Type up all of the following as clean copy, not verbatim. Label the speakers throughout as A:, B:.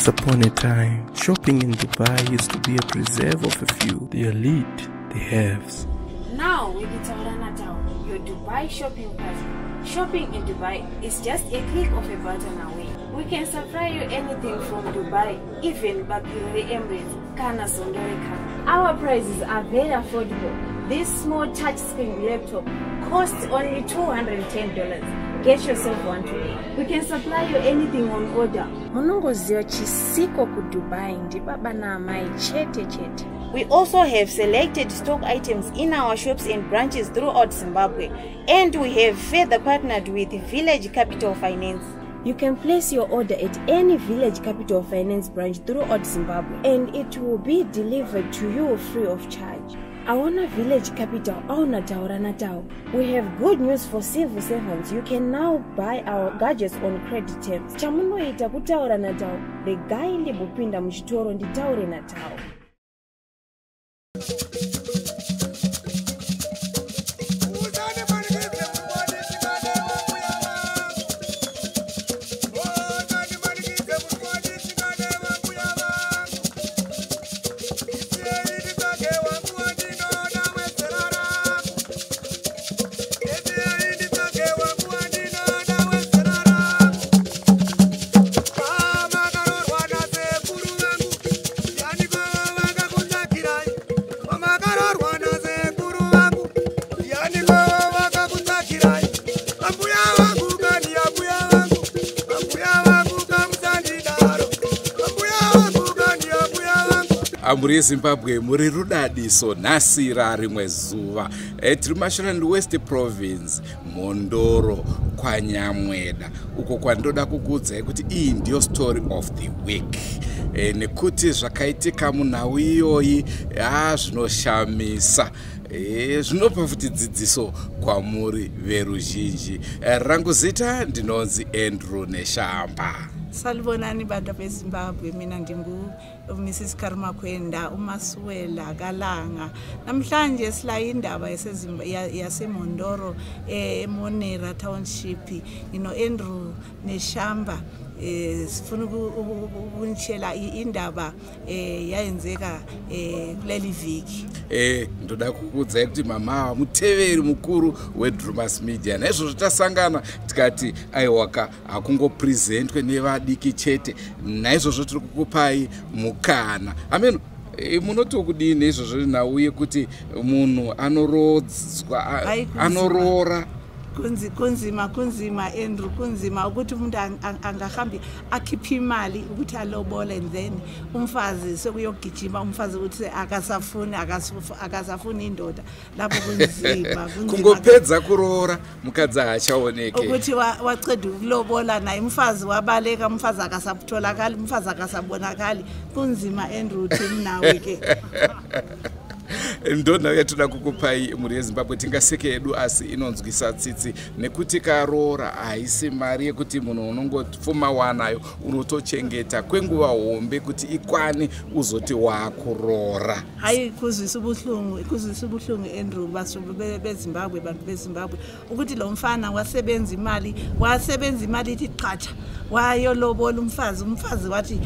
A: upon a time, shopping in Dubai used to be a preserve of a few, the elite, the haves.
B: Now with Taura Natau, your Dubai shopping partner. Shopping in Dubai is just a click of a button away. We can supply you anything from Dubai, even Bapiro Emirates, Kana Sondoreka. Our prices are very affordable. This small touchscreen laptop costs only $210. Get yourself one today. We can supply you anything on order. Munongoziva chisiko kuDubai ndibaba naamai chete chete. We also have selected stock items in our shops and branches throughout Zimbabwe, and we have further partnered with Village Capital Finance. You can place your order at any Village Capital Finance branch throughout Zimbabwe, and it will be delivered to you free of charge. Aona Village Capital, aona Taura Natau. We have good news for civil servants. You can now buy our gadgets on credit terms. Chamunoita kutaura Natau, regai ndimbopinda muchitoro nditaure Natau.
C: Mhuri yeZimbabwe, muri rudadiso nhasi rarimwe zuva. Tiri Mashonaland West Province, Mhondoro, kwaNyamweda, uko kwandoda kukuudzai kuti iyi ndiyo story of the week. Nekuti zvakaitika munhau iyoyi zvinoshamisa. Zvinopa futi dzidziso kwamuri veruzhinji. Rangu zita ndinonzi Andrew Neshamba.
D: Salibonani bantu beZimbabwe, mina ndingu Mrs Karmakwenda uMasuwela Kalanga. Namhlanje sila indaba yaseMhondoro eMonera Township. Ngino Andrew Neshamba, sifuna ukunitshela indaba yayenzeka kuleli viki.
C: Ndoda kukuudzai kuti mama muteveri mukuru weDrumas Media, naizvozvo tasangana tikati aiwaka hakungopresentwe nevadiki chete, naizvozvo tiri kukupai mukana. Amen. Munoti kudini izvozvo nhau yekuti munhu anorodzwa anoroora?
D: Kunzima Andrew, kunzima ukuthi umuntu angahambi akhiphe imali ukuthi alobole, and then umfazi sekuyogijima umfazi ukuthi akasafuni akasafuni indoda. Lapho kunzima
C: kungopedza kuroora mukadzi haachaoneke,
D: ukuthi waceda ukulobola naye umfazi wabaleka, umfazi akasatholakali, umfazi akasabonakali. Kunzima Andrew, thini nawe ke?
C: Ndonhau yatoda kukupai mhuri yeZimbabwe. Tingaseke yedu asi inonzwisa tsitsi, nekuti karoora haisi mari yekuti munhu unongopfuma wanayo, unotochengeta kwenguva hombe kuti ikwane uzoti wakuroora.
D: Hayi, kuzwisa ubuhlungu, kuzwisa ubuhlungu Andrew, beZimbabwe, bantu beZimbabwe, ukuthi lo mfana wasebenza imali, wasebenza imali ithi qatha, wayolobola umfazi, umfazi wathi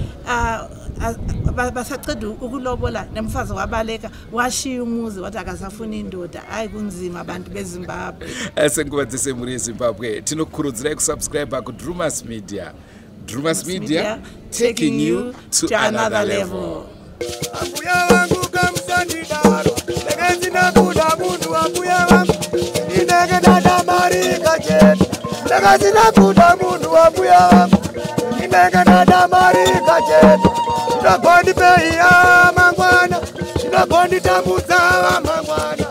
D: basaceda ukulobola nemfazi wabaleka, washiya umuzi wathi akasafuni indoda. Hayi, kunzima abantu beZimbabwe.
C: Senguva dzese mhuri yeZimbabwe, tinokurudzirai kusubscribe kuDrumas Media. Drumas Media, taking you to another level.
E: Ambuya vangu kamusandidaro, ndenge ndinakuda munhu ambuya vangu, ndinenge ndada mari kachete, ndenge ndinakuda munhu ambuya vangu, ndinenge ndada mari kachete, zvinogondipei mangwana, zvinogonditambudza mangwana.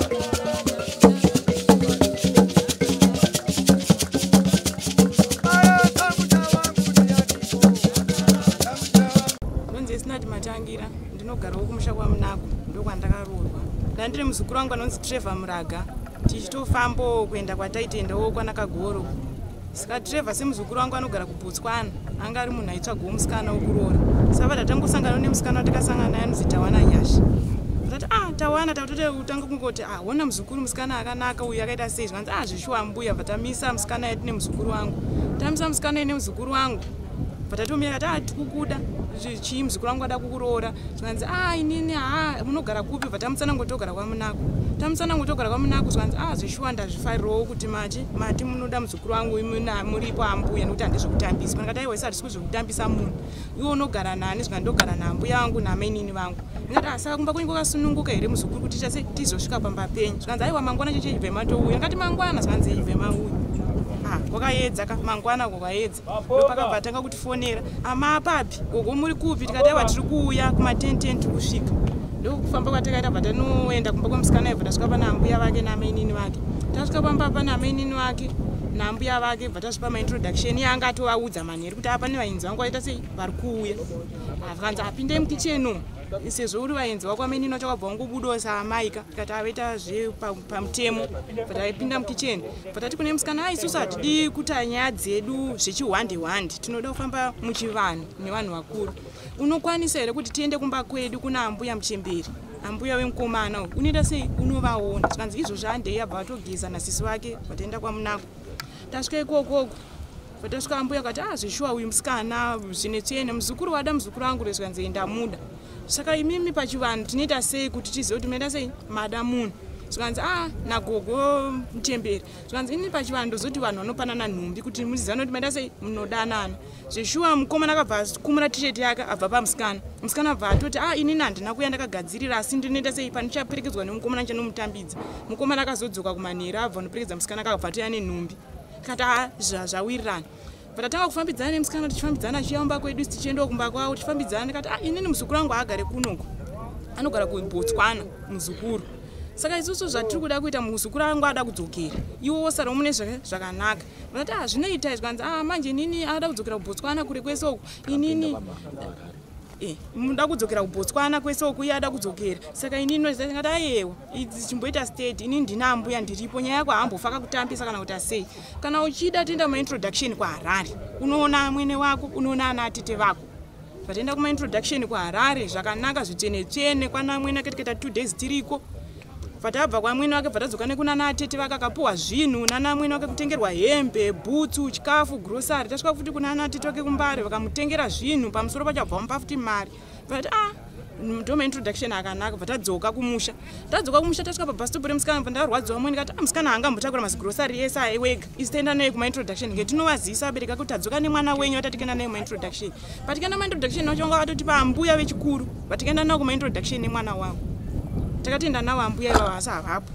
F: Ndonzi Sinati Matangira, ndinogarawo kumusha kwaMunako, ndokwandakaroorwa. Ndandiri muzukuru wangu anonzi Trevor Muraga, tichitofambawo kuenda kwataitendawo kwanakagoro. Saka Trevor semuzukuru wangu anogara kuBotswana, anga ari munhu aitsvagawo musikana wokuroora. Saka tatangosangana nemusikana watakasangana naye anonzi Tawana Nyasha. Tati Tawana, tatotanga kungoti hona muzukuru musikana akanaka uyu akaita sei, zvikanzi zvishuwa mbuya. Bva tamisa musikana yedu nemuzukuru wangu, tamisa musikana yedu nemuzukuru wangu. Bva tatomira kati, "Ah, tikukuda chii, muzukuru wangu ada kukuroora." Zvikanzi, "A, inini ha, munogara kupi?" Bva tamutsanangoti togara kwaMunako. Tamutsanangoti togara kwaMunako. Zvikanzi, "A, zveshuwa, ndazvifarirawo kuti machi mati munoda muzukuru wangu, muripo ambuya, nekuti handizvekutambisa." Ndikati, "Aiwa, isi hatisi kuzvekutambisa munhu. Iwe unogara nani?" Zvikanzi, "Ndogara naambuya vangu namainini vangu." Ndikati, "Asa kumba kwenyu kwakasununguka here, muzukuru, kuti tichase tizosvika pamba penyu?" Zvikanzi, "Aiwa, mangwana cheche ibve matouya." Ndikati, "Mangwana?" Zvikanzi, "Ibve mauya." Ah, kwakaedza ka mangwana, kwakaedza. Ndopakabva atanga kutifonera, "Ama apapi gogo, muri kupi?" Tikati, "Aiwa, tiri kuuya kuma10:10, tiri kusvika." Ndokufamba kwatakaita, bva tanoenda kumba kwemusikana. Ibva tasvika pana ambuya vake namainini vake. Tasvika pamba pana amainini vake naambuya vake, bva tasvipa maintroduction. Iye anga atovaudza manheru kuti apa nevaenzi vangu vaita sei, vari kuuya. Vakanzi, "Apindei mukicheni umu sezvo uri vaenzi vako." Amainini vacho vakabva vangobudawo saamaika. Tikati avaita zvepamutemo. Bva taipinda mukicheni, bva tati kune musikana, "A, isusu hatidi kuita nyaya dzedu zvechihwande hwande, tinoda kufamba muchivanhu nevanhu vakuru. Unokwanisa here kuti tiende kumba kwedu kuna ambuya muchemberi, ambuya wemukomana uyu, unoita sei, unovaona?" Zvikanzi, "Izvozvo, handei." Abva vatogeza nasisi vake, vataenda kwaMunako. Tasvika ikokoko, vatasvika, ambuya kati, "A, zveshuwa, uyu musikana zvine tsvene, muzukuru wada muzukuru wangu." Zvikanzi, "Ndamuda. Saka imimi pachivanhu tinoita sei kuti tizive kuti munoita sei, mada munhu?" Zvikanzi, "A, nagogo muchemberi." Zvikanzi, "Ini pachivanhu ndozoti vanhu vanopanana nhumbi kuti muzivane kuti maita sei, munodanana zveshuwa." Mukomana akabva akumura tisheti yake, abva pamusikana. Musikana abva atoti, "A, inini handina kuya ndakagadzirira, asi ndinoita sei, pandichaperekedzwa nemukomana ndichanomutambidza." Mukomana akazodzoka kumanheru, abva noperekedza musikana, akabva atoya nenhumbi. Tikati, "A, zvawirirana." Patatanga kufambidzana nemusikana, tichifambidzana, achiya kwedu, tichiendawo kumba kwavo, tichifambidzana. Ndikati, "A, inini muzukuru wangu haagare kunoko, anogara kuBotswana muzukuru. Saka isusu zvatiri kuda kuita, muzukuru angu ada kudzokera, iwe wosara mune zvakanaka." Vakati, "A, zvinoita." Zvikanzi, "A, manje inini ada kudzokera kuBotswana kure kwese uku, inini muda kudzokera kuBotswana kwese uku, iye ada kudzokera, saka inini ngati ayewa, idzi chimboita state, inini ndina ambuya ndiripo, nyaya yako haambofa kakutambisa kana kuti asei. Kana uchida, toenda kumaintroduction kuHarare, unoona amwene wako, unoona ana atete vako." Vatoenda kumaintroduction kuHarare zvakanaka, zvitsvene tsvene, kwana amwene ake. Tikaita 2 days tiriko. Bva kwamwene wake, bva tadzoka nekunana atete vake, akapuhwa zvinhu nana mwene wake, kutengerwa hembe, bhutsu, chikafu, grocery. Tasvika futi kunana atete wake kuMbare, vakamutengera zvinhu, pamusoro pacho abva vamupa futi mari. Vati, "A, ndo maintroduction akanaka." Bva tadzoka kumusha. Tadzoka kumusha, tasvika pabus stop remusikana, bva ndarwadziwa mwe. Ndikati, "A, musikana haangambotakura mazigrocery ese aiwega, isi taenda naye kumaintroduction, nge tinovazivisa abereka kuti tadzoka nemwana wenyu, vatati naye kumaintroduction." Patikaenda kumaintroduction vacho, vanga vatotipa ambuya vechikuru. Vatikaenda navo kumaintroduction nemwana wavo, takatoenda navo ambuya ivavo, asi havapo.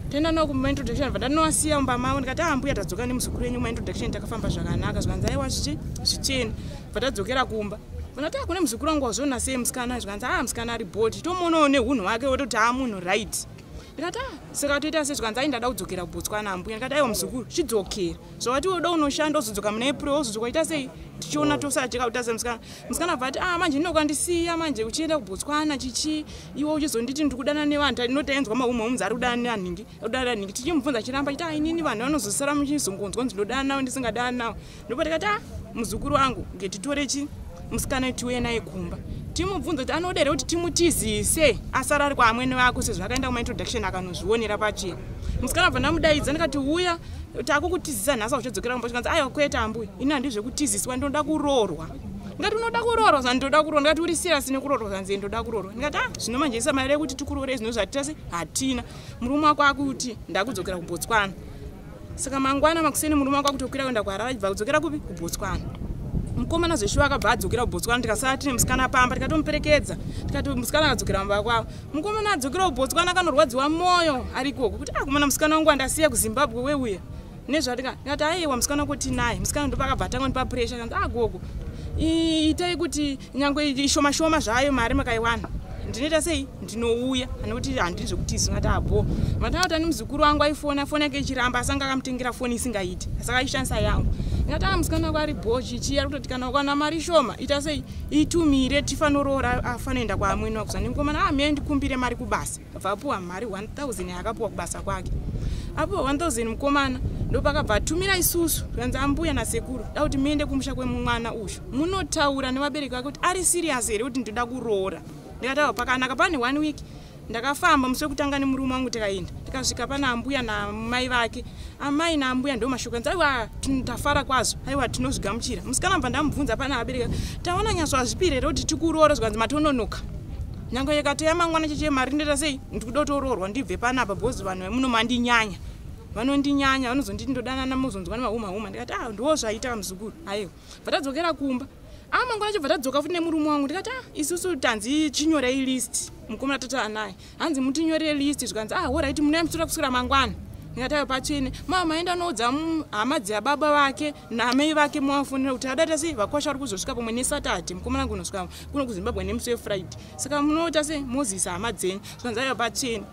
F: Toenda navo kumaintroduction, bva ndanovasiya mumba mavo. Ndikati, "A, ambuya, tadzoka nemuzukuru wenyu kumaintroduction, takafamba zvakanaka." Zvikanzi, "Aiwa, zvichi zvichena." Bva tadzokera kumba. Vanati, "Kune muzukuru wangu, wazviona sei musikana?" Zvikanzi, "A, musikana ari bhoti, tomuonawo neunhu hwake, wototi a munhu right." Ndikati, "A, saka toita sei?" Zvikanzi, "Ai, ndada kudzokera kuBotswana, ambuya." Ndikati, "Aiwa muzukuru, chidzokera zvawati woda unoshanda, uzodzoka muna April, wozodzoka ita sei, tichiona tosacheka kuti ase." Musikana abva ati, "A, manje inokandisiya manje uchienda kuBotswana chichi, iwe uchizonditi ndiri kudana nevanhu, inotaenzwa maumwe ari kudana nevanhingi, kudana nevanhingi." Tichimubvunza, chiramba chiti, "A, inini vanhu vanozosara muchizongonzwa kunzi ndodana navo ndisingadana navo." Ndopa tikati, "A, muzukuru wangu, ngetitore chi musikana tiuye naye kumba, timubvunze kuti anoda here kuti timutizise asara ari kwaamwene vako, sezvo akaenda kumaintroduction akanozvionera pachena." Musikana bva ndamudaidza, ndikati, "Uya, takukutizisa nhasi, auchadzokera kumba." Chikanzi, "Aiwa, kwete ambuya, ini handizvekutiziswa, ndinoda kuroorwa." Ndikati, "Unoda kuroorwa?" Zvanzi, "Ndoda kuroorwa." Ndikati, "Uri serious nekuroorwa?" Zvanzi, "Ndoda kuroorwa." Ndikati, "A, zvino manje isa mari yekuti tikuroore, zvino zvatita se hatina. Murume wako akuti ndakudzokera kuBotswana, saka mangwana makuseni murume wako akutokwira kuenda kuHarare, achibva kudzokera kupi, kuBotswana." Mukomana zveshuwa akabva adzokera kuBotswana. Tikasara tine musikana pamba, tikatomuperekedza, tikati musikana akadzokera mumba kwavo. Mukomana adzokera kuBotswana, akanorwadziwa mwoyo ari ikoko kuti, "Akomana, musikana wangu andasiya kuZimbabwe weuya nezvatika." Ndikati, "Aiwa, musikana wako tinaye." Musikana ndopakabva atanga kundipa pressure, kanzi, "Agogo, itai kuti nyange ishoma shoma zvayo mari makaiwana, ndinoita sei, ndinouya, anokuti handiri zvekutiza." Ngati abo matanga kuti ani muzukuru wangu aifona, foni yake ichiramba, asanga akamutengera foni isingaiti, saka aishandisa yangu. Ndikati, "A, musikana wako ari bho chichi, ari kutoti kana ukana mari shoma ita sei, itumire, tifanoroora, afanoenda kwaamwene wako." Zani mukomana, "A, mie ndikumbire mari kubasa." Abva apuwa mari 1000 yaakapuwa kubasa kwake. Apuwa 1000 mukomana, ndopakabva atumira isusu, kanzi, "Ambuya nasekuru, da kuti muende kumusha kwemwana uyu, munotaura nevabereki vake kuti ari serious here kuti ndoda kuroora." Ndikati, "Aiwa, pakanaka." Pane one week ndakafamba musi wekutanga nemurume wangu, tikaenda. Tikasvika pana ambuya namai vake, amai naambuya ndo mashoko anzi aiwa tafara kwazvo, aiwa tinozvigamuchira. Musikana mbva ndamubvunza pana abereka, taona nyaswa azvipire here kuti tikuroora? Zvikanzi matononoka, nyange yakateya mangwana cheche mari ndoita sei, ndikuda kutoroorwa ndibve panapa because vanhu vemuno mandinyanya, vanondinyanya, vanozonditi ndodanana, muzonzwa nemahuma huma. Ndikati ah, ndo zvaita muzukuru. Aiwa, bva tadzokera kumba. Ah, mangwana chobva tadzoka futi nemurume wangu. Ndikati ah, isusu tanzi chinyorei list, mukomana tataura naye, hanzi mutinyorere list. Zvikanzi ah, alright, munouya muchitora kuswera mangwana. Ndikati aiwa, patsvene. Mama maenda noudza hama dzababa vake namai vake, muvafonera kuti adaita sei, vakwasha vari kuzosvika pamwe neSaturday, mukomana wangu unosvika kuno kuZimbabwe nemusi weFriday, saka munoita sei, mozivisa hama dzenyu. Zvikanzi aiwa, patsvene.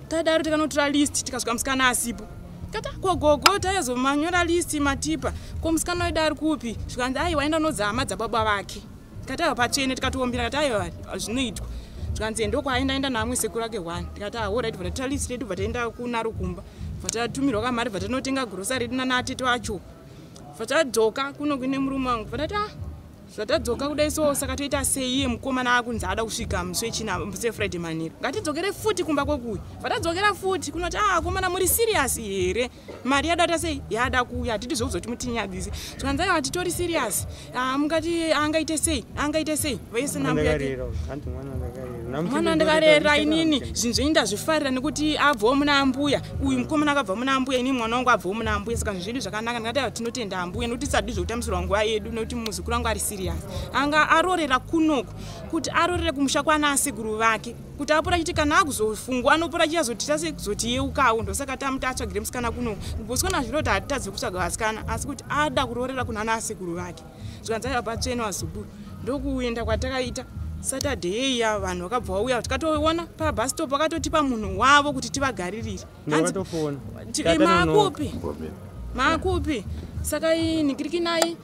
F: Tadaro tikanotora list, tikasvika musikana asipo. Kata kogogo, tayazomanyora list matipa, ko musikana wedu ari kupi? Zvikanzi aiwa, enda unodza hama dzababa vake. Tikati aiwa, patsvene. Tikatoombera, kati aiwa, zvinoitwa. Zvikanzi ndokwaenda, enda naamwe sekuru ake one. Tikati alright, bva tatora list redu, bva taenda kunaro kumba, bva tatumirwa kamari, bva tanotenga grocery redu nanatete wacho, bva tadzoka kuno kuine murume wangu. Bva tati ah, zvatadzoka kudai so, saka toita sei? Iye mukomana akunzi ada kusvika musi wechina, musi weFriday manheru, ngatidzokere futi kumba kwekuyu. Vatadzokera futi kunoti ah, komana, muri serious here? Mari yadata sei, yada kuuya, hatidi zvokuzoti mutinyadzise. Zvikanzi aiwa, titori serious. Ah, mungati angaite sei, angaite sei vese nambuya yake. Mwana ndakarera inini, zvinhu zvenyu ndazvifarira nekuti abvawo muna ambuya uyu, mukomana akabva muna ambuya, inini mwana wangu abvawo muna ambuya, saka zvinhu zvedu zvakanaka. Ndingati aiwa, tinotenda ambuya nekuti tisadi zvekutambisirwa nguva yedu, nekuti muzukuru wangu ari serious, anga arorera kunoku kuti arorere kumusha kwana asekuru vake, kuti apora achiti kana akuzofungwa anopora achiyazoti tase kuzotiyeukawo. Ndosaka tamuti atsvagire musikana kunoku kuBotswana. Zviro kuti hatitadzi kutsvaga vasikana, asi kuti ada kuroorera kuna asekuru vake. Zvikanzi aiwa, patsvene wazukuru. Ndokuenda kwatakaita Saturday iya, vanhu vakabva vauya, tikatoona pabus stop, vakatotipa munhu wavo kuti tivagaririre. Maakupi, maakupi? Saka nhikirikinai,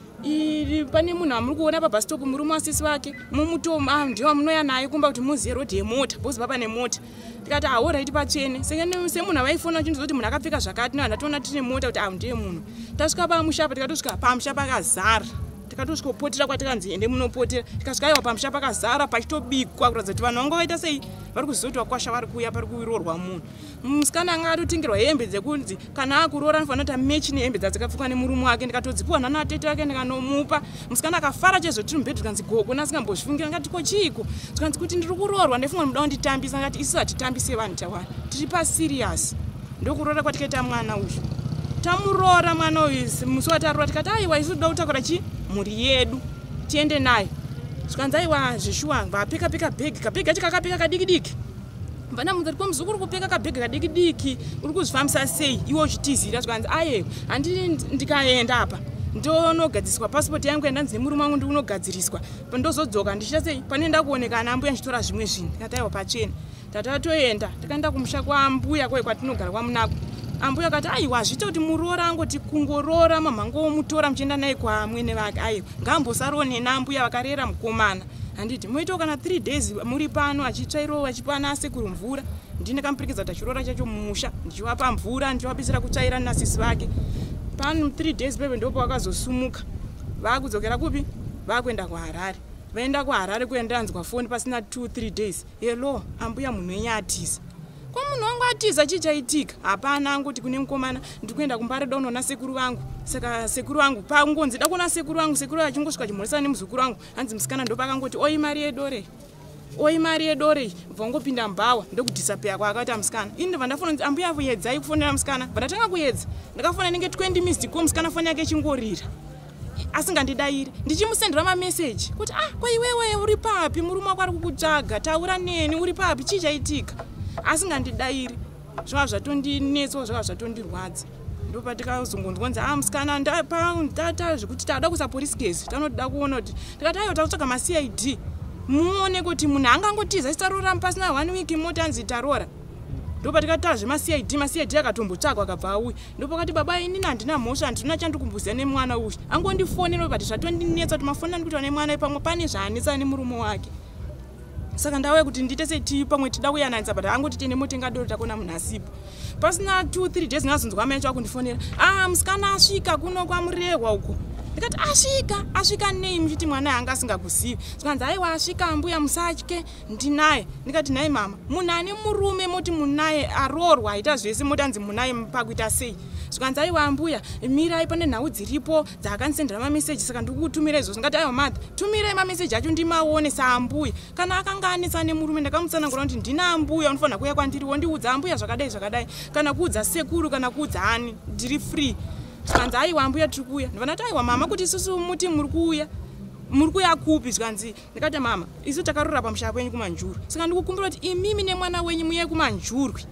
F: pane munhu amuri kuona pabus stop, murume wasisi vake, mumuto ndiwo amunoya naye kumba kuti muzive rodhi yemota, because baba nemota. Tikati alright, patsvene. Semunhu avaifona uchindizoti munhu akapfeka zvakati, nevanhu ndatoona tine mota kuti ah, ndiye munhu. Tasvika pamusha apa, tikatosvika pamusha pakazara, tikatosvikopotera kwatikanzi ende munopotera. Tikasvika, aiwa, pamusha pakazara, pachitobikwa, kuratidza kuti vanhu vanga vaita sei, vari kuziva kuti vakwasha vari kuuya, pari kuroorwa munhu. Musikana anga atotengerwa hembe dzekunzi kana akuroora anofanira kuti amatche nehembe dzadzakapfekwa nemurume wake. Ndikatodzipiwa nanatete vake, ndikanomupa. Musikana akafara chaizvo. Tiri mubhedhu, kanzi gogo, nasingambozvifungira. Ndikati ko chiiko? Zvikanzi kuti ndiri kuroorwa, ndaifunga muda kunditambisa. Ndikati isu hatitambise vanhu, tawana tiri paserious. Ndokuroora kwatikaita mwana uyu. Tamuroora mwana uyu, musi wataroora tikati aiwa, isu toda kutakura chi mhuri yedu tiende nayo. Zvikanzi aiwa, zveshuwa. Vapeka peka bhegi, kabhegi kacho kakapeka kadiki diki. Vana munhu ari muzukuru kupeka kabhegi kadiki diki, uri kuzvifambisa sei iwe uchitizira? Zvikanzi aye, handi ndikaenda apa ndonogadziriswa pasipoti yangu yandanzi nemurume wangu ndikunogadziriswa, ndozodzoka ndichiita sei, panoenda kuonekana ambuya ndichitora zvimwe zvinhu. Ndikati aiwa, pachena. Tatatoenda, takaenda kumusha kwambuya kwaye kwatinogara kwaMunako. Ambuya akati aiwa, hazviite kuti muroora angoti kungoroora mamhangomutora muchienda naye kwamwene vake. Aiwa, ngaambosarawo nena ambuya vakarera mukomana, handiti? Moitawo kana 3 days muri pano, achitsvairawo, achipa ana asekuru mvura. Ndine kamuperekedza kuti achiroora chacho mumusha, ndichivapa mvura, ndichivabetsera kutsvaira nasisi vake. Pano 3 days pepe ndipo vakazosumuka vakudzokera kupi, vakuenda kuHarare. Vaenda kuHarare kuendanzwa foni pasina 2 3 days, "Hello ambuya, munhu wenyu atiza." Ko munhu wangu atiza, chii chaitika? Hapana, angoti kune mukomana, ndiri kuenda kuMbare, da unoona sekuru vangu. Saka sekuru vangu pangonzi da kuona sekuru vangu, sekuru vachingosvika chimhoresana nemuzukuru wangu, hanzi musikana ndopakangoti oi mari yedore, oi mari yedore, bva ungopinda mubhawa, ndokudisappear kwaakaita musikana. Ini ndobva ndafona kunzi ambuya, yedzai kufonera musikana. Bva ndatanga kuedza, ndakafona inenge 20 minutes ko musikana foni yake ichingorira asingandidayiri. Ndichimusendera mameseji kuti ah, ko iwewe uri papi? Murume wako ari kukutsvaga, taura neni, uri papi, chii chaitika? Asingandidayiri. Zvava zvatondinetsawo, zvava zvatondirwadza. Ndopatikazongonzwa nzi ah, musikana tata zvekuti tada kuisa police case, tanoda kuona kuti. Tikati aiwa, takutsvaga maCID muone kuti munhu angangotiza isitarora pasina one week, mota anzi tarora. Ndopatikatara zvemaCID, maCID akatombotsvagwa, akabva auya. Ndopakati baba, inini handina mhosva, handina chandikumbuzia nemwana uyu, angondifonera. But zvatondinetsa kuti mafonera ndikuita nemwana pamwe pane zvaanetsa nemurume wake, saka ndauya kuti ndiite seti pamwe tida kuyananisa, but angoti tiende motenga doro, takona munhu asipo. Pasina 2 3 days ndazonzwa amai acho akundifonera, ah, musikana asvika kuno kwaMurehwa uko. Ndikati asvika, asvika nei muchiti mwana anga asingakuzivi? Zvikanzi aiwa asvika ambuya, musatye, ndinaye. Ndikati nhai mama, munhu ane murume moti munaye, aroorwa aita zvese, moti anzi munaye pakuita sei? Zvikanzi aiwa ambuya, mirai, pane nhau dziripo dzaakandisendera mameseji, saka ndikukutumira izvozvo. Ndikati aiwa madha, tumirai mameseji acho ndimaone saambuya. Kana akanga anetsa nemurume, ndakamutsanangura kuti ndina ambuya, unofanira kuuya kwandiri wondiudza ambuya zvakadai zvakadai, kana kuudza sekuru kana kuudza ani, ndiri free. Zvikanzi aiwa ambuya, tiri kuuya. Ndobva aiwa mama, kuti isusu muti muri kuuya, muri kuuya kupi? Zvikanzi, ndikati mama, isu takarora pamusha penyu kuManjurwi, saka ndikukumbira kuti imimi nemwana wenyu muyai kuManjurwi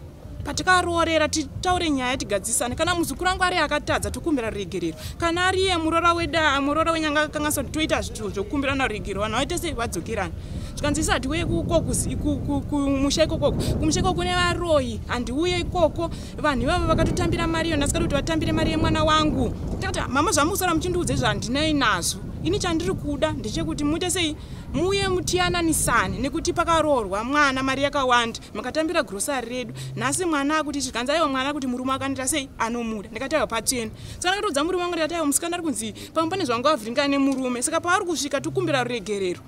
F: patikaroorera, titaure nyaya, tigadzisane. Kana muzukuru wangu ari akatadza, tokumbira ruregerero. Kana ariye muroora wedu, muroora wenyu angakanganisa, kuti toita zvinhu zvokukumbirana ruregerero, vanhu vaite sei, vadzokerana. Zvikanzi isu hatiuye kumusha ikokoko, kumusha ikoko kune varoyi, handiuye ikoko. Vanhu ivavo vakatotambira mari iyo, ndasikadi kuti vatambire mari yemwana wangu. Takati mama, zvamusara muchindiudza izvo handinai nazvo. Ini chandiri kuda ndechekuti muite sei, muye mutiyananisane, nekuti pakaroorwa mwana mari yakawanda, makatambira grosari redu. Nhasi mwana akuti, zvikanzi aiwa, mwana akuti murume akandiita sei, anomuda. Ndikati aiwa, patsvene. Saka ndakatoudza murume wangu, ndikati aiwa, musikana ari kunzi pamwe pane zvanga vavhiringana nemurume, saka paari kusvika tokumbira ruregerero,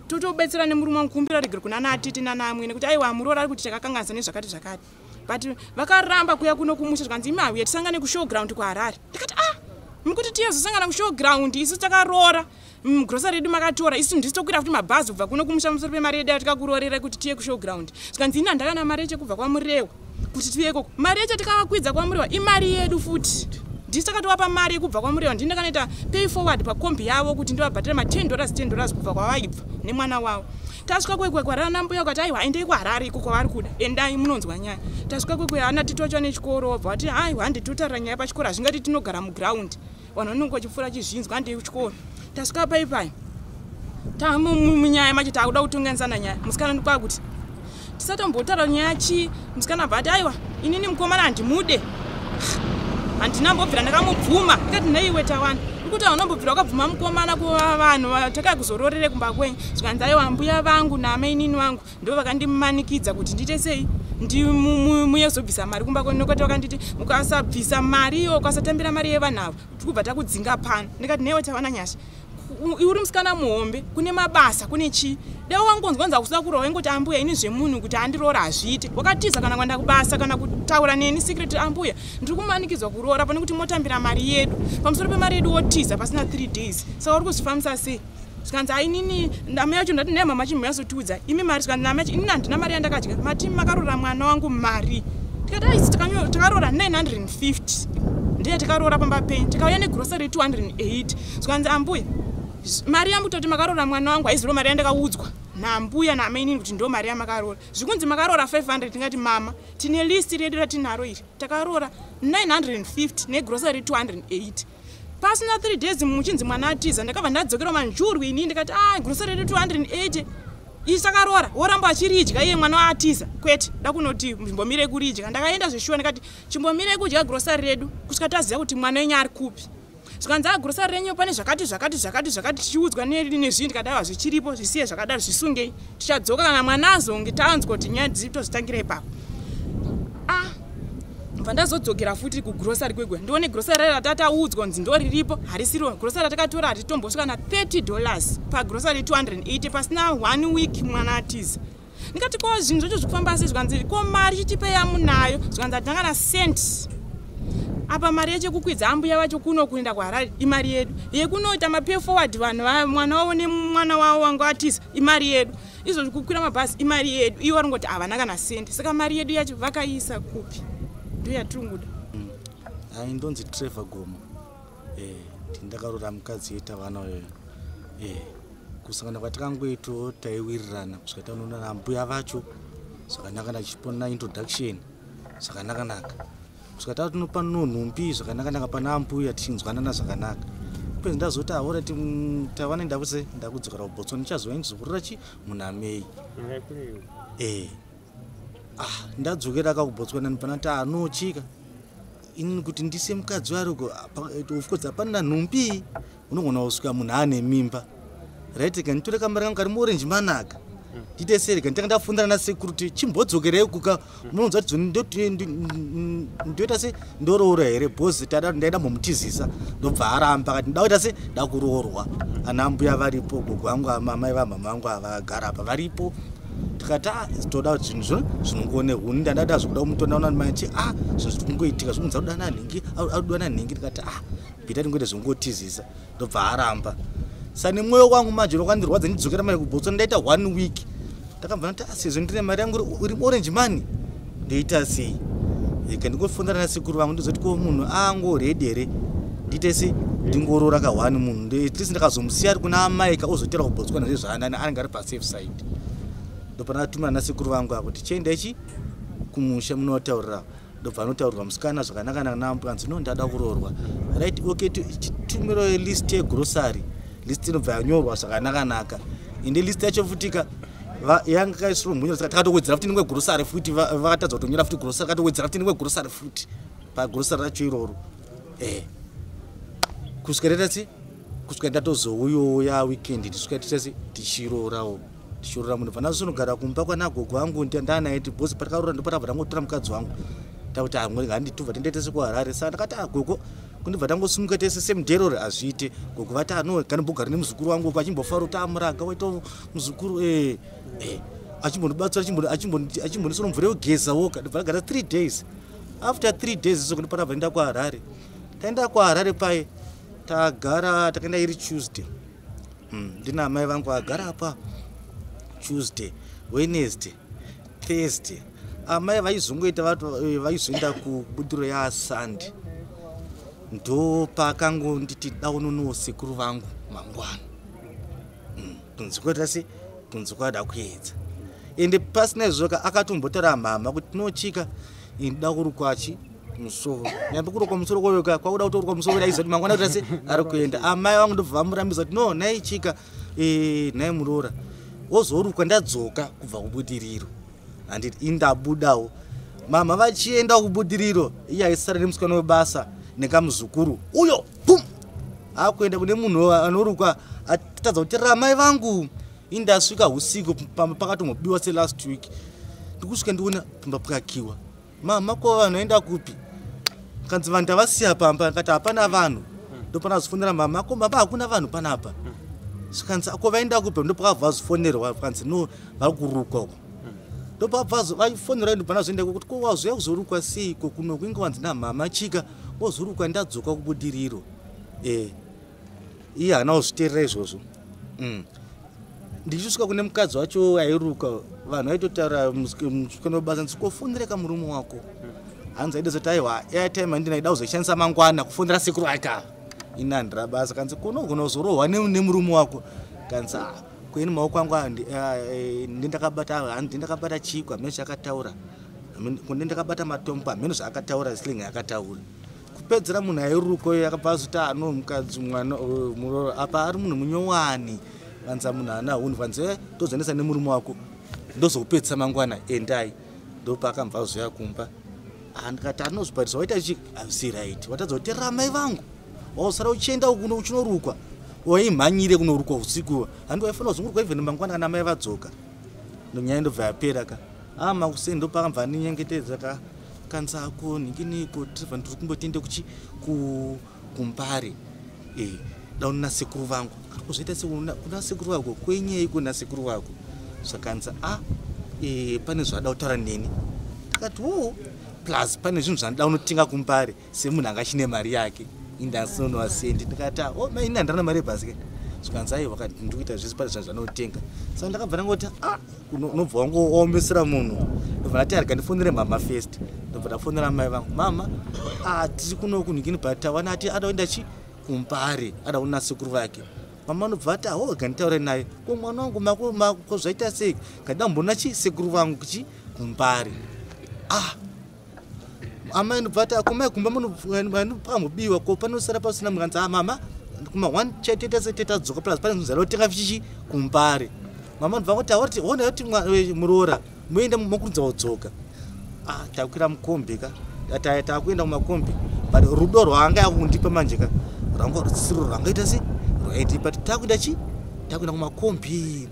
F: totobetsera nemurume wangu kukumbira ruregerero kuna natete nanamwene, kuti aiwa, muroora ari kuti takakanganisa nezvakati zvakati. But vakaramba kuya kuno kumusha. Zvikanzi imi hauya, tisangane kushowground kuHarare. Ndikati ah, mukuti tiyazosangana kushowground, isu takaroora, grosari redu makatora, isu ndisi tokwira futi mabhazi kubva kuno kumusha musoro pemari yedu yatikakuroorera kuti tiye kushowground? Zvikanzi ini handakana mari yeche kubva kwaMurewa kuti tiuye ikoko. Mari yacho tikavakwidza kwaMurewa imari yedu futi, ndisi takatovapa mari yekubva kwaMurewa. Ndini ndakanoita pay forward pakombi yavo kuti ndivabhadhare ma10 dollars, $10 kubva kwavaibva nemwana wavo. Tasvika kwekwe kwarana mbuya ukati aiwa, endei kuHarare iko kwavari kuda, endai munonzwa nyaya. Tasvika kwekwe, ana titocha nechikoro, wabva vati aiwa, handi totarira nyaya pachikoro, hazvingati tinogara muground, vanhu vanonge vachipfuura chizvinzwa, handei kuchikoro. Tasvika paipai, tamunyaya macho, taakuda kutonganisana nyaya. Musikana ndikwakuti tisatombotaura nyaya chii, musikana abva ati aiwa, inini mukomana handimude, handina mbobvira ndakamubvuma. Ndikati neiwe Tawana, uri kuti haunambobvira wakabvuma mukomana kuva vanhu takai kuzororere kumba kwenyu? Zvikanzi aiwa, mbuya vangu namainini vangu ndo vakandimanikidza kuti ndiite sei, muyezobvisa mari kumba kwenyu, nekuti vakanditi mukasabvisa mari iyo, ukasatambira mari yevanhu ava, tikubva takudzinga pano. Ndikati newe Tawana Nyasha, uri musikana muhombe, kune mabasa, kune chii, dai wangonzwa nza kusida kurohwa, ingoti ambuya, ini zvemunhu kuti andiroora hazviite. Wakatiza kana kuenda kubasa kana kutaura neni secret, ambuya, ndiri kumanikidzwa kuroora, pane kuti motambira mari yedu, pamusoro pemari yedu wotiza pasina 3 days, saka uri kuzvifambisa sei? Zvikanzi ainini ndama yacho. Ndati naye mama, chimboyazotiudza imi mari. Zvikanzi nama yacho, inini handina mari yandakadya, mati makarora mwana wangu mari. Tikati aisi takaroora 950, ndiye takaroora pamba penyu, tikauya negrosary 280. Zvikanzi ambuya, mari yangu toti makarora mwana wangu haiziro mari yandakaudzwa nambuya namainini kuti ndo mari yamakarora. Zvikunzi makarora 500. Tingati mama, tine list redu ratinaro iri, takarora 950 negrosary 280. Pasina 3 days muchinzi mwana atiza. Ndakabva ndadzokera Manjurwi ini, ndikati a grosary redu 280 isi takarora, woramba achiridya iye mwana waatiza? Kwete, dakunoti chimbomirei kuridya. Ndakaenda zveshuwa, ndikati chimbomirei kudya grosary redu kusvika taziva kuti mwana wenyu ari kupi. Zvikanzi agrosari renyu pane zvakati zvakati zvakati zvakati, tichiudzwa nezvinhu. Ndikati aiwa, zvichiripo, zvisiye zvakadaro, zvisungei, tichadzoka kana mwana azonge tanzwa kuti nyaya dzitozitangira ipapo. Ah, bva ndazodzokera futi kugrosari kwegwe, ndione grosari rayo ratataudzwa kunzi ndo riripo, harisiro grosari ratakatora, hatitombosvika na $30 pagrosari 280. Pasina one week mwana atiza. Ndikati ko zvinhu zvacho zvikufamba sei? Zvikanzi ko mari chitipe yamunayo. Zvikanzi hatina kana cent apa, mari yacho yekukwidza ambuya vacho kuno kuenda kuHarare imari yedu, yekunoita mapay forward vanhu mwana wavo nemwana wavo wanga atiza imari yedu, izvozvi kukwira mabhazi imari yedu. Ivo vari ngoti havana kana sendi, saka mari yedu yacho vakaiisa kupi? Ndo yatiri kuda.
G: Hai, ndonzi Trevor Gomo. Ndakaroora mukadzi yeTavana uyoyo. Kusangana kwatakangoitawo taiwirirana kusvika tanoona nambuya vacho zvakanaka, nachipona introduction zvakanaka-naka, kusvika tatinopa nonhumbi zvakanaka-naka pana ambuya, tichinzwanana zvakanaka. Kupedza ndazoti aora Tawana, ndakuse ndakudzokera kuBotswana, ndichazouya ndizokurira chi muna May. Ah, ndadzokera ka kuBotswana, ndibva ndati anochika inini kuti ndise mukadzi wariko. Of course hapana nhumbi, unogona kusvika munhu ane mimba, right? Ka nditore kamari kangu kari muorange manaka. Ndiite serega nditanga ndafundana nasekuru kuti chimbodzokerei kuka munonzwa kuti ndoita se ndoroora here bhozi tada ndaida mbomutizisa ndobva aramba akati nda kuita se ndakuroorwa ana mbuya varipo gogo vangu amai vamama vangu avagara apa varipo tikati a toda zvinhu zvo zvinongone huni ndandada zvekuda kumutondaona machi a zvinhu zviri kungoitika zvikunza kudana nhingi akudana nhingi ndikati a bhita tingoita zvongotizisa ndobva aramba sa nemwoyo wangu manje wakandirwadza ndidzokera mari kubotswana ndaita one week ndakabva ndati sezvo ndine mari yangu iri orange money ndoita sei ika ndingofonera nasekuru vangu ndozoti ko munhu angoredi here ndiite sei ndingoroora ka one munhu at least ndakazomusiya ari kuna amai ka ozotera kubotswana zvezvaanani anenge ari pasafe side ndopanatumira nasekuru vangu avo kuti chienda ichi kumusha munotaurira ndobva anotaurirwa musikana zvakanaka nanambukanzi no ndada kuroorwa right okay chitumiro list yegrocery list inobva yanyorwa zvakanaka-naka ende list yacho futika yanga kaisirwa munyora saka takatowedzera futi nimwe grocery futi vakatadza kutonyora futi grocery takatowedzera futi nimwe grocery futi pagrocery racho iroro eh kusvika tatasi kusvika ndatozouyoya weekend tisvika titasi tichiroorawo tichiroora munhu bva ndazonogara kumba kwanagogo angu ndanaye bhosi patakaroora ndopatabva tangotora mukadzi wangu takuti amwe handitubva tiende tese kuharare saka ndakati agogo kundibva tangosimuka tese semuderori hazviite gogo vati ano kanimbogara nemuzukuru wangu uko achimbofara kuti amuraga waita muzukuru e e achimbondibatsira achimbondisora mvura yekugeza woka ndibva ndagara 3 days after 3 days iso kundipatabva enda kuharare taenda kuharare paye tagara takaenda iri tuesday ndina amai vangu agara apa tuesday wednesday thursday amai vaizongoita vaizoenda kubudiro yasunday ndopakangonditi daunonowo sekuru vangu mangwana kunzi kwaita se kunzi kwada kuedza ende pasina izvozvo akatombotaura mhama kuti tinochika inoda kurukwachi musoro nyambe kurukwa musoro kwayoka kwakuda kutorukwa musoro aiziva kuti mangwana kuita se ari kuenda amai vangu ndobva vamurambisa kuti no nhai chika nhai muroora wozorukwa ndadzoka kubva kubudiriro handiti indabudawo mama vachienda kubudiriro iye aisara nemusikana webasa nekamuzukuru uyo bum akuenda kune munhu anorukwa atadza kuterera amai vangu indasvika usiku pamba pakatombobiwa selast week ndikusvika ndiona pamba pakakiwa mama ko vanhu vaenda kupi kanzi vanhu tavasiya pamba ndikati hapana vanhu ndopana vazofonera mama ko mama hakuna vanhu panapa zvikanzi ko vaenda kupi ndopakabva vazofonerwa kanzi no vari kurukwa uko ndopabva vaifonera ndopana zoenda kuti ko wazoya kuzorukwa seiko kuno kuinge wanzi namama chika wozorukwa ndadzoka kubudiriro iye haana kuzviteerera izvozvo ndichisvika kune mukadzi wacho airuka vanhu vaitotaura musikana webasa ndisi kofonera kamurume wako hanzi aida zoti aiwa airtime handina ida kuzoishandisa mangwana kufonera sekuru ake ava ini handira basa kanzi kunogona kuzorohwa nemurume wako kanzi kweni maoko angu ndindakabata ndindakabata chikwa hameno chakataura kune ndakabata matombo hameno zvaakataura sling akataura kupedzera munhu airuko akabva azoti ano mukadzi mwana apa ari munhu munyowani vanza munhu ana hunhu vanzi tozoendesa nemurume wako ndozokupedzisa mangwana endai ndopakambva azoya kumba ndikati anozobhariswa waita chi hazvisi right watadza kuterera amai vangu wausara uchienda kuno uchinorukwa waimhanyire kunorukwa usiku handi waifanira kuzongorukwa even mangwana kana amai vadzoka nyaya ndobva yapera ka makuseni ndopakambva aninyengetedza ka kanzi ako ninginiko tiribva ndiri kumbotiende kuchi kumbare daunona sekuru vangu kuzoita kuna sekuru vako kwenyei kuna sekuru vako zvakanzi pane zvada kutaura neni ndikati wo plus pane zvinhu zvanoda unotenga kumbare semunhu anga achine mari yake indasinonowasendi ndikati o ini handina mari yebhasi ke zvikanzi aiwa kati ndikuita zvese pane zvinhu zvanotenga saka ndakabva ndangoti unobva wangoomesera munhu ndobva ndati arega ndifonere mama first ndobva ndafonera mai vangu mama tiri kuno kunhingini but tawana ati ada kuenda chi kumbare ada kuona sekuru vake mama anobva ati aho rega nditaure naye ko mwana wangu mako zvaita sei ngandida kumboona chi sekuru vangu kuchi kumbare amai ndobva ati akomai kumba pakambobiwa ko panosara pasina munhu kanzi mama kuma 1 chete tese tetadzoka plus pane zvinhu zvanotenga chichi kumbare mama ndobva kuti awati ona kuti muroora muende mokurudza kudzoka takwira mukombi ka takuenda kumakombi but rudo rwaanga yakundipa manje ka rwanga rusisiro rwangaita se rwaitipa takuenda chi takuenda kumakombi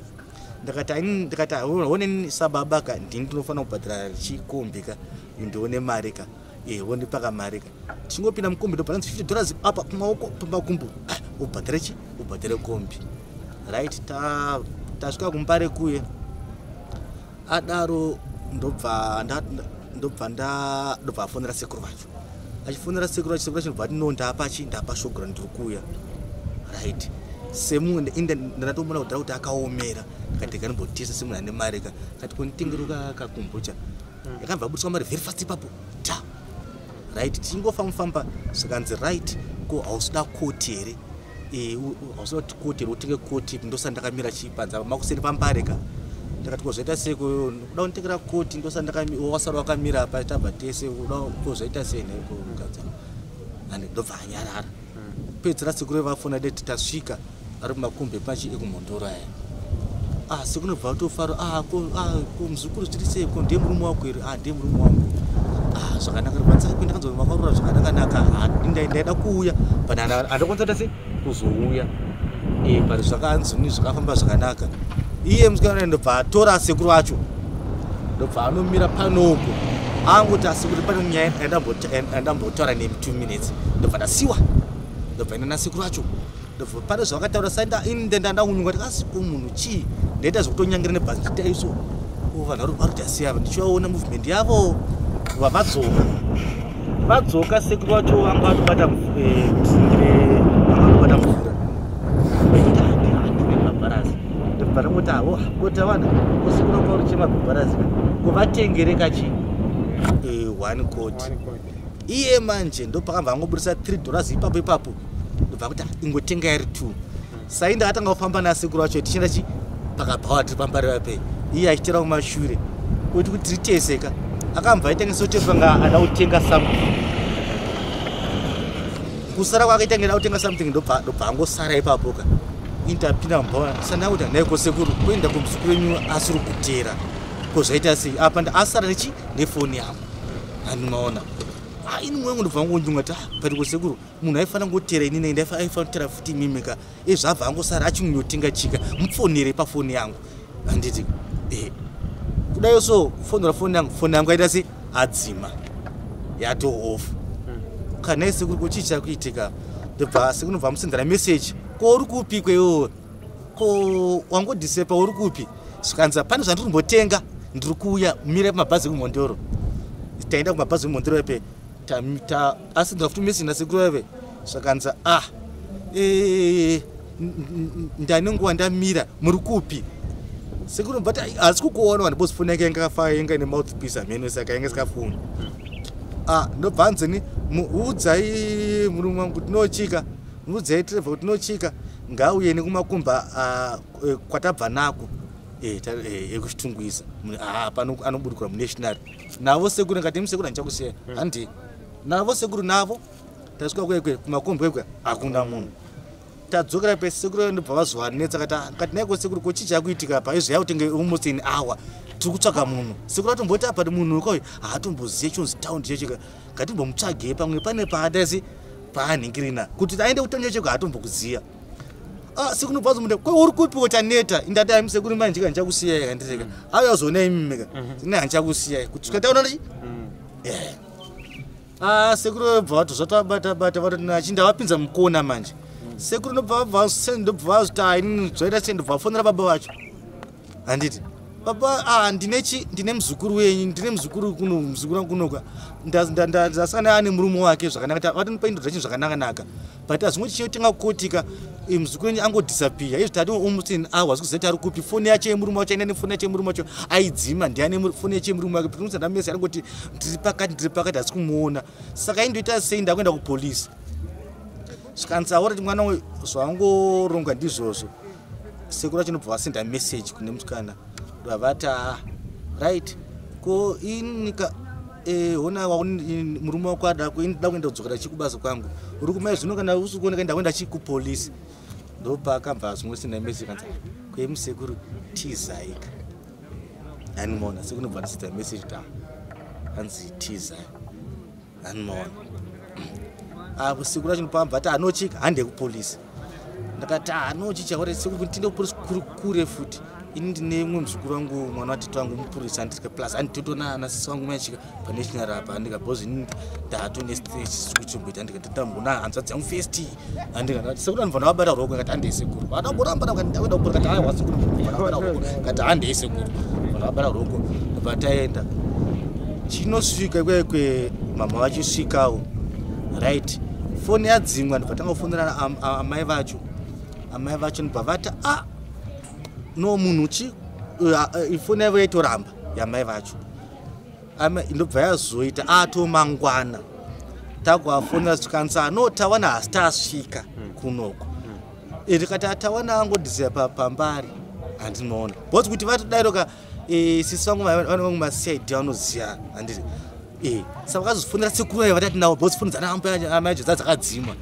G: Ndakati honeni sababa ka, ndini ndinofanira kubhadhara chikombi ka, ndione mari ka, wondipaka mari ka. Tichingopinda mukombi ndobhadhara $50 apa kumaoko pamakumbo, ubhadhare chi, ubhadhare kombi. Right, tasvika kuMbare kuye. Adaro ndobva afonera sekuru vacho. Achifonera sekuru vacho, sekuru vacho ndobva ati no, ndapa chi, ndapa shogora, ndiri kuuya. Right, semunhu ndandatomuona kudhara kuti akaomera, ndikati kanimbotesa semunhu ane mari ka, kati konditengeruka kakombucha. Yakabva abudiswa mari very fast ipapo ta. Right, tichingofamba zvikanzi right, ko hausida koti here? Hausida kuti koti here, utenge koti, ndosati ndakamira chipanza makuseni paMbare ka. Ndakati ko zvaita sei, kuda kunditengera koti, ndosati wasara wakamira apa tabva tese, kuda ko zvaita sei nhaiko mukadzi? Ande ndobva anyarara. Pedzera sekuru vafona deti tasvika ari kumakumbe pachi ekuMhondoro aya. Sekuru ndobva vatofara, ko muzukuru zviri sei, ko ndiye murume wako here? Ndiye murume wangu. Zvakanaka, ndakanzwa makarura zvakanaka-naka, ndaida kuuya but handakwanisa kuita sei kuzouya. But zvakanzi zvakafamba zvakanaka. Iye musikana ndobva atora sekuru vacho, ndobva anomira panopo. Angoti asekuru pane nyaya yandambotaura nemi 2 minutes, ndobva ndasiwa, ndobva enda nasekuru vacho. Ndobva pane zvavakataura saenda ini ndandakunyunga kuti asi ko munhu chii, ndaita zvekutonyangira nebhazi ndichiita izvo. Ko vanhu vari kuti asiya ava, ndichivaona movement yavo vavadzoka. Vadzoka sekuru vacho vanga vatobata mvura. Ndine mabharazi. Ndobva ndangoti hawo, kota vana, ko sekuru vanga vari kuchema mabharazi ka, ko vatengere kachi 1 quart. Iye manje ndopakabva angobudisa $3 ipapo ipapo. Ndobva kuti ingotenga iri 2. Sai ndakatanga kufamba nasekuru vacho tichienda chi pakabhawa tiri paMbare vape. Iye achitera kumashure kuti tiri tese ka. Akambva aita ngesotepanga ada kutenga something. Kusara kwake aita ngeda kutenga something, ndobva angosara ipapo ka. Intapinda mubhawa sanda kuti handai kosekuru kuenda kumuzukuru wenyu asiri kutera. Ko zvaita sei? Apa asara nechi nefoni yangu. Handimaona. Ini mwengu ndobva ngonjunga kuti but kosekuru munhu aifanira ngotera inini, aifanira kutera futi imimi ka. Zvabva angosara achingotenga chika, mufonere pafoni yangu. Handiti kudai so kufonera foni yangu, foni yangu aita sei, adzima yato off. Kana sekuru ko chii chakuitika? Ndobva sekuru ndobva musendera message, ko uri kupi kwewo, ko wangodhisepa uri kupi? Zvikanzi pane zvandiri kumbotenga, ndiri kuuya, mire pamabhazi ekuMhondoro. Taenda kumabhazi ekuMhondoro ipe, asendera futi message nasekuru vaive. Zvakanzi ndane nguva ndamira, muri kupi? Sekuru but haasi kukuona vanhu boss, foni yake yanga yakafa, yanga ine mouthpiece hameno, saka yanga isikafoni. Ndobva anzeni udzai murume wangu kuti nochika, udzai Trevor kuti nochika, ngauye nekumakumba kwatabva nako ekuChitungwiza. Pano anoburikira munational. Navo sekuru ngati musekuru handichakusiya, handi. Navo sekuru navo tasvika kwekwe kumakumba kwekwe hakuna munhu. Tadzokera pesekuru ndobva vazovanetsa kati naiko sekuru ko chii chakuitika pa izvo yakutenge almost an hour tiri kutsvaga munhu. Sekuru atomboti apa munhu ukoyu haatomboziye chinonzi town checheka, ngatimbomutsvagei pamwe pane paadasi paanhingirina kuti aende kutown checheka haatombokuziya. Sekuru ndobva vazomunda ko uri kupi ko taneta, indati ai musekuru manje handichakusiyai handireka. Auya uzoona imimi ka, ine handichakusiyai kuti taona chi. Sekuru vabva vati zvatabata bata vatoti achinda vapinza mukona manje. Sekuru ndobva vazoti inini zvaita sei, ndobva vafonera baba vacho. Handiti baba ndine muzukuru wenyu, ndine muzukuru kuno, muzukuru wangu kunoka. Ndasangana ane murume wake zvakanaka, vatonipa introduction zvakanaka-naka. But azvimwe tichinotenga kotika, muzukuru wenyu angodisappear. Izvi tati almost an hour asikuziva kuti ari kupi. Foni yacho yemurume wacho aina nefoni yacho yemurume wacho aidzima, ndiani foni yacho yemurume wake. Patinosenda message anongoti ndiri pakati, ndiri pakati, hasi kumuona. Saka indoita sei, ndakuenda kupolisi. Zvikanzi aora kuti mwana uyu zvaangoronga ndizvozvo. Sekuru vacho ndobva vasenda message kune musikana, ndobva vati right, ko inika hona murume wako ada kuenda kudzokera chikubasa kwangu, uri kumai zvino kana usi kuoneka ndakuenda chikupolisi. Ndopakabva zvingosenda message kanzi kwemusekuru tizaika. Handimaona sekuru ndobva ndasenda message ta hanzi tizai. Handimaona apo sekuru acho ndopabva ati anochika hande kupolisi. Ndakati anochicha ore sekuru kuti tinde kupolisi kuri kure futi. Ini ndine mumwe muzukuru wangu, mwana watete wangu mupurisa, andika plus anditotona nasisi wangu machika panational apa, andika because ini ndatone stress kuchomboita, andika nditambona hanzvadzi yangu first, andika ndati sekuru anobva ndavabata ruoko, ngati handei sekuru, vadakuramba ndakati ndakuda kati aiwa sekuru ndavabata ruoko, ngati handei sekuru ndavabata ruoko, ndobva taenda. Chinosvika kwekwe mama vachisvikawo, right, foni yadzimwa, ndobva tangofonera amai vacho, amai vacho ndobva vati a no munhu chi ifoni yavo yaitoramba yamai vacho, ndobva yazoita atomangwana takuafonera tikanzi no tawana hasi tasvika kunoko, tikati atawana angodhiziya pambari handinoona because kuti vatodairoka sisi vangu vane vangu maCID vanoziya, handiti saka vakazofonera sekuru aya vatati navo because foni dzana amai acho dzadzakadzimwa,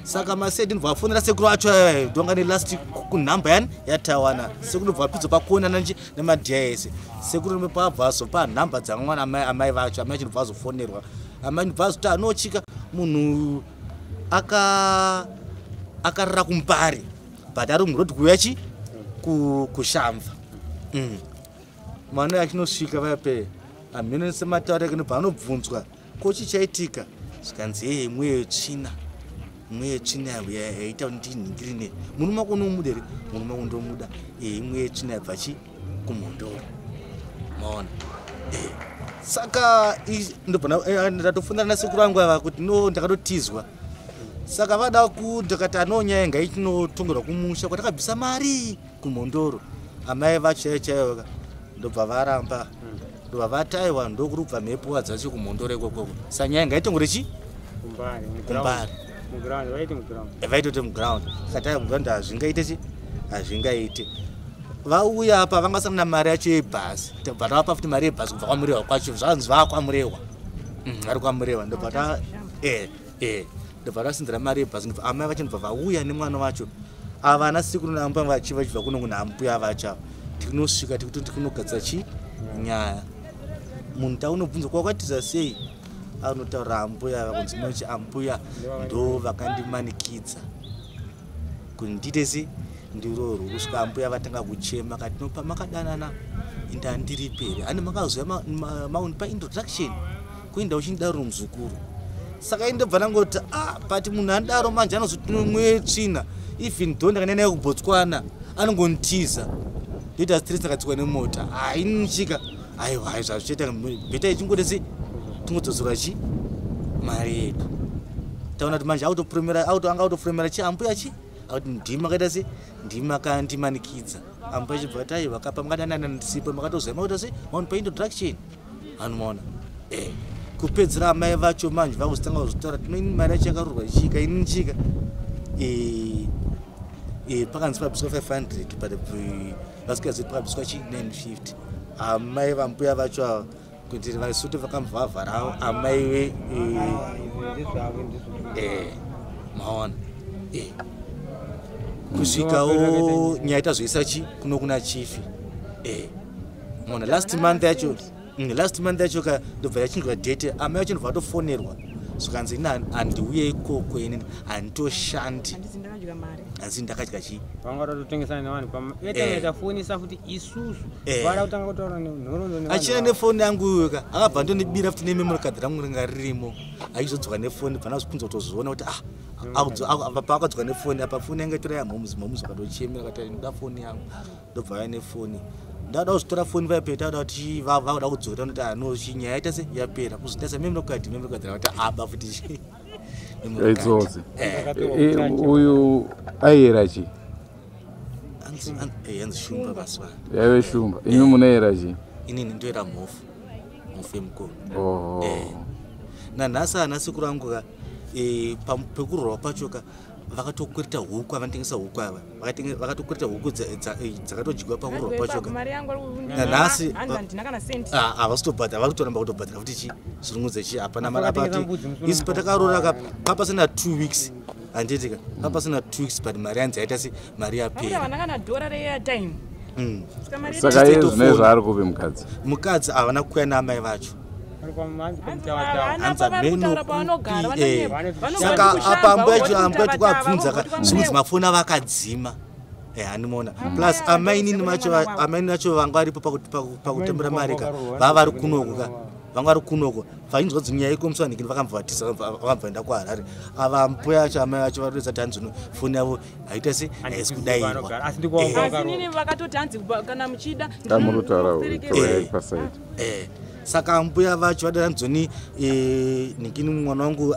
G: saka maCID ndobva vafonera sekuru acho aya ndonga nelast kunhamba yani yatawana sekuru ndobva vapidza pakuonana nje nemaDIS, sekuru ndobva azopa nhamba dzamwana amai vacho, amai acho ndobva azofonerwa, amai ndobva azoti anochika munhu akarara kuMbare but ari murodi kuuya chi kushamva. Mwana achinosvika vape amhino sematauro ake ndobva anobvunzwa ko chichaitika, zvikanzi yeye mweya yetsvina, mweya yetsvina yaita kuti ndinhingirine murume wako unomuda here, murume wako ndomuda, mweya yetsvina yabva chi kuMhondoro, maona. Saka ndobva ndatofonera nasekuru vangu ava kuti no ndakatotizwa, saka vada ndakati anonyaya ngaichinotongerwa kumusha kwatakabvisa mari kuMhondoro, amai vacho chaiyo ndobva varamba, ndobva vataiwa ndokuri kubva mhepo dzacho kuMhondoro ikokoko, saka nyaya ngaitongore chi kuMbare, vaitoti muground, saka taiwa muground hazvingaite chi hazvingaite. Vauya apa vangasana mari yacho yebhasi, tabva tavapa futi mari yebhasi kubva kwaMurewa kwacho, zvanzi vaakwaMurewa, vari kwaMurewa, ndobva ta ndobva tasinzira mari yebhasi, ndobva amai vacho ndobva vauya nemwana wacho, ava ana sekuru naambuya vachi vachibva kuno kuna ambuya vacho ava, tinosvika tikuti tikunogadzira chi nyaya, munhu taunobvunza kwakwatiza sei, anotaura ambuya ava kunzi nochi ambuya ndo vakandimanikidza kuti ndiite sei ndirorwo, kusvika ambuya vatanga kuchema kati no pamakadanana indandiripi here, ane makazoya maundipa introduction kuenda uchindidaro muzukuru, saka indobva ndangoti ah but munhu andaro manje anozoti mweya tsvina, even though ndakaenda naye kuBotswana anongonitiza ndoita stress ndakatsikwa nemota, hainichika aiwa hai zvazvichaita bheta ichingoti sei tingodzosera chi mari yedu, taona kuti manje autopromera anga autopromera chi ambuya chi akuti ndima akaita sei ndima akandimanikidza, ambuya chibva ati aiwa kapa makadanana ndisipo makatoziva makuita sei maundipa introduction, anomaona kupedzera amai vacho manje vakuzotanga kuzotaura tinoini mari yacho yakarurwa ichika inichika pakanzi pabviswa 500 but vasikazivi pakabviswa chi 950, amai vambuya vacho ava kuti vasuti vakamuvhavharawo amai ve maona kusvikawo nyaya tazoisa chi kuno kuna chifi maona last month yacho last month yacho ka ndobva yachinjwa date, amai vacho ndobva vatofonerwa zvikanzi ini handiuye ikoko inini handitoshandi, hanzi ndakadya chii
H: vanga vatotengesana nevanhu tafonesa futi isusu vada kutanga kutaura nhoroondo
G: achina nefoni yangu iyoyo ka akabva ndonibira futi nememory card rangu ringa ririmo, achizodzoka nefoni bva ndazopinza kutozoona kuti ah paakadzoka nefoni apa foni yanga itora yamhomuzi, mhomuzi akatochemera akati ndoda foni yangu, ndobva vaya nefoni ndada kuzotora foni vaipeta vada kuti vakuda kudzokera noti ano chinyaya yaita se yapera kuzotasa memory card rakati aba futi
C: itsotsi. Uyu aiyera chi
G: hanzi shumba basi
C: yaive shumba, imi munoyera chi?
G: Inini ndoyera mhofu, mhofu yemukono. Nanhasi ana sekuru angu ka pekurorwa pacho ka vakatokwereta huku, avanotengesa huku ava vakatokwereta huku dzakatodyiwa pakurorwa pacho ka nanhasi havasitobhadhara, vakutoramba kutobhadhara futi chi zvirungu dzechi hapana mari apati isi patakarora ka papasina 2 weeks handiti ka papasina 2 weeks but mari yanzi yaita se mari yapera
C: Saka iye zvine zvaari kupi mukadzi?
G: Mukadzi havana kuuya naamai vacho, saka apa ambuya acho ambuya tikuvabvunza ka zvinonzi mafoni ava akadzima, Handimaona. Plus amainini vacho, amainini vacho vanga varipo pakutambira mari ka, vava vari kunoko ka, vanga vari kunoko. Vainzwa dzinyaya ikomusanhikini, vakambva vatisa, vakambva vaenda kuHarare. Ava mbuya vacho, amai vacho varikuratidza kuti hanzi foni yavo haita se haisi kudairwa.
F: Asi inini vakatoti hanzi kana muchida
C: ndinotaura.
G: Saka mbuya vacho vadara nzoni nikini mwana wangu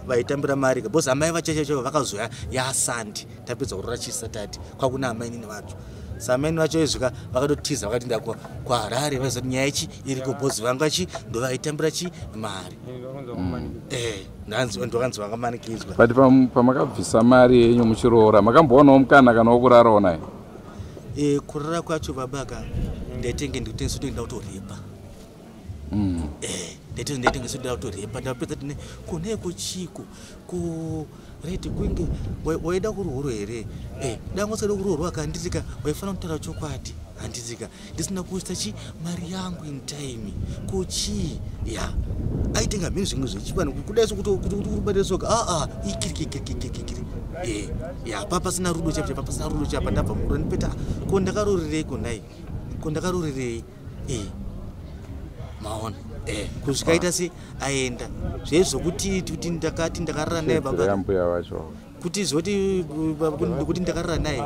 G: vaitambira mari ka, because amai vacho chacho vakazoya yasandi tapedza kurora chisatati kwakuna amainini vacho. Samaini vacho izvika vakatotiza, vakati nda kuHarare, vaizoti nyaya ichi iriko, bhozi vanga chi ndo vaitambira chi mari. Ndokanzi vakamanikidzwa.
C: But pamakabvisa mari yenyu muchiroora, makamboonawo mukana kana wokurarawo naye?
G: Kurara kwacho babaka, ndaitenge ndikutengeso toenda kutorepa. Ndaitenge soda kutorepa. Ndapedza tine kuneko chiko ku right kunge waida kuroorwa here? Dai wasada kuroorwa kanditika waifanira kutaura chokwadi, handitika ndisina kuisa chi mari yangu in time kuchi ya aitenga mhini zvimwe zvechipano kudai sokuti urubate soka aa ikirikirikirikiri. Ya papasina rudo chapa, papasina rudo chapa. Ndabva muro ndipeta ko ndakaroorerei konai, ko ndakaroorerei? Maona kusvika aita se aenda zvezvokuti kuti ndakati ndakarara naye baba,
C: mbuya vacho
G: kuti zoti kuti ndakarara naye,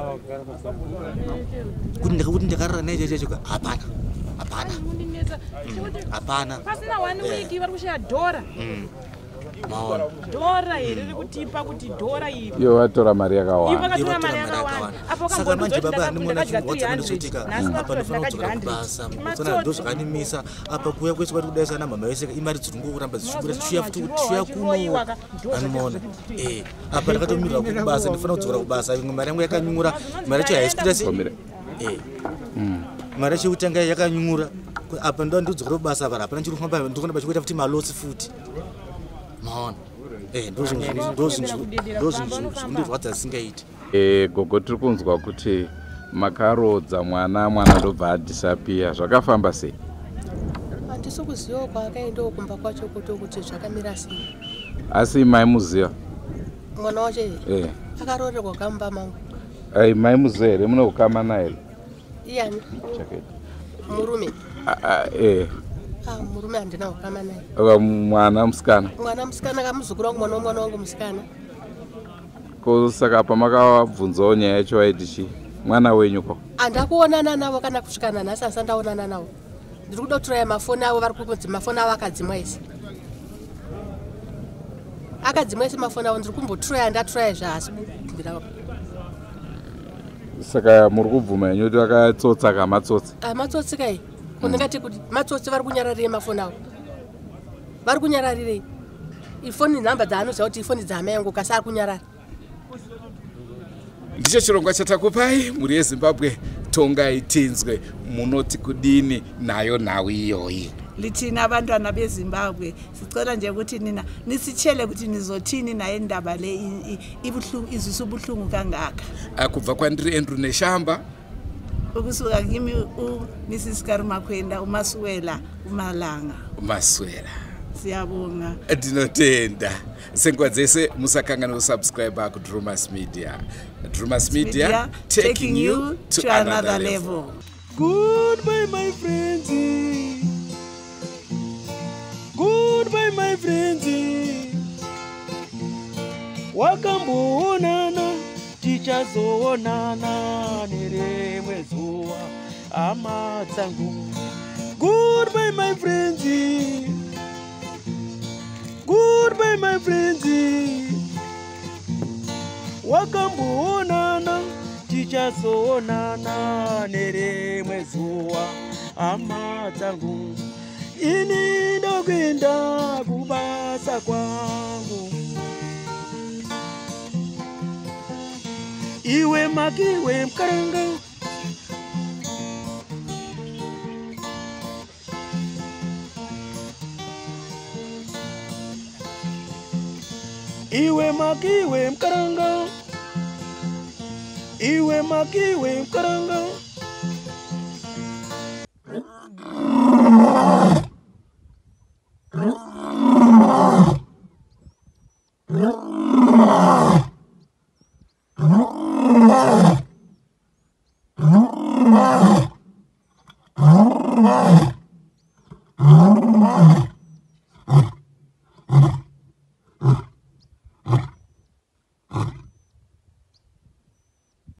G: kuti ndakarara naye chacho hapana, hapana, hapana.
F: Pasina 1 week vari kushaya dhora.
G: Maona
F: dhora here rikutipa kuti dhora iri
C: iyo vatora mari yakawanda.
F: Vakatora mari yakawanda. Apo
G: saka manje baba handimona chinhu apa ndofanira kudzokera kubasa mutsana, ndo zvakanimisa apa kuuya kwese kwati kudai sana mama vese imari dziri ngoramba dzichibuda dzichiuya futi chiuya kuno, andimaona. Apa ndakatomirira kubasa, ndifanira kudzokera kubasa. Imwe mari yangu yakanyura, mari yacho haisi kuita se mari yacho yekutanga yakanyura. Apa ndo ndidzokera kubasa, apa hapana chiri kufamba, ndikuona pachikuita futi malosi futi. Maona ndo zvinhu zvindirwadza zvisingaiti.
C: Gogo, tiri kunzwa kuti makarodza mwana, mwana ndobva adhisapiya, zvakafamba sei?
I: Handisi kuzivawo kwaakaendawo kumba kwacho kuti zvakamira sei.
C: Asi maimuziva
I: mwana wacho here? Akaroorerwa kamumba mangu.
C: Ai, maimuziva here? Mune ukama naye?
I: Iyani murume? Murume handina ukama naye.
C: Mwana musikana?
I: Mwana musikana kamuzukuru wangu, mwana womwana wangu musikana.
C: Ko saka pamakavabvunzawo nyaya yacho vaiti chii? Mwana wenyu ko?
I: Handakuonana navo kana kusvika nanhasi, asi andaonana navo. Ndiri kuda kuturaya mafoni avo, vari kunzi mafoni avo akadzimwa ese. Akadzimwa ese mafoni avo, ndiri kumboturaya, ndaturaya zvaasi kubvira.
C: Saka muri kubvuma henyu kuti vakatsotsa kamatsotsi?
I: Matsotsi kai? Kundingati kuti matsotsi vari kunyararirei mafoni avo? Vari kunyararirei? Ifoni nhamba dzaanoziva kuti ifoni dzaamai yangu kasi ari kunyarara.
C: Ndicho chirongwa chatakupai mhuri yeZimbabwe. Tongai tinzwe munoti kudini nayo nhau iyoyi.
D: Lithina abantwana beZimbabwe, sicela nje ukuthi nina nisitshele ukuthi nizothini naye indaba le ibuhlungu, izwisa ubuhlungu kangaka.
C: Kubva kwandiri Andrew Neshamba,
D: ukusuka kimi uMrs Karumakwenda, uMasuwela uMalanga.
C: Maswera.
D: Siyabonga.
C: Ndinotenda. Senguva dzese musakanganwe kusubscribe kuDrumas Media. Drumas Media, taking you to another level.
E: Goodbye my friends. Goodbye my friends. Wakamboonana tichazoonana nerimwe zuva hama dzangu. Goodbye my friends. Goodbye my friends. Wakamboonana tichazoonana nerimwe zuva hama dzangu. Ini ndokuenda kubasa kwangu. Iwe makiwe mkaranga. Iwe makiwe mkaranga. Iwe makiwe mkaranga.